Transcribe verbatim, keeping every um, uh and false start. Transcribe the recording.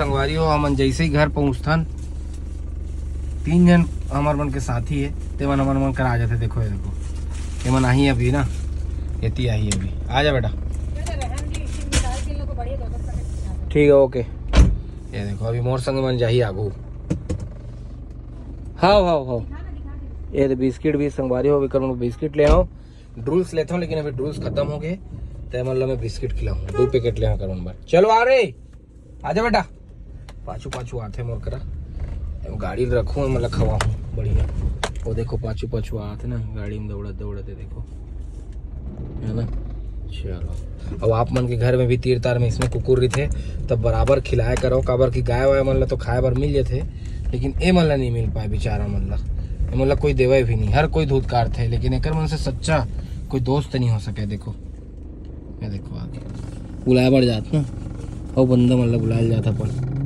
संगवारी हो, हमन जैसे ही घर पहुँचथन, तीन झन हमर मन के साथी हे, तेमन हमर मन करा जाथे। देखो, ये देखो, ये मन आही अभी ना, एती आही अभी। आ जा बेटा। ठीक है, ओके। ये देखो, अभी मोर संग मन जाही आगू। हाव, हाव, हाव। ये दे बिस्किट भी संगवारी हो, विक्रम बिस्किट ले आओ। ड्रूल्स लेता हूँ, लेकिन अभी ड्रूल्स खत्म हो गए, तो मतलब मैं बिस्किट खिलाऊँ, दो पैकेट ले आकर उन बार। चलो आ रे, आजा बेटा। पाछू पाछू आथे मोर करा। गाड़ी ल रखूँ, मतलब खवाहूँ बढ़िया। वो देखो पाछू पाछू आथे ना, गाड़ी में दौड़त दौड़त, ये देखो, है ना। चलो, अब आप मन के घर में भी तीर तार में इसमें कुकुर रहिथे, तब बराबर खिलाया करो, काबर कि गाय वाय मन ला तो खाए बर मिल जाथे, लेकिन ए मन ला नहीं मिल पाए बेचारा मन ला। ए मन ला कोई देवे भी नहीं, हर कोई धुतकारथे, लेकिन एकर मन से सच्चा कोई दोस्त नहीं हो सके। देखो, ये देखो आगे बुलाए बर जात ना, अउ बंदा मन ला बुलाए जात अपन।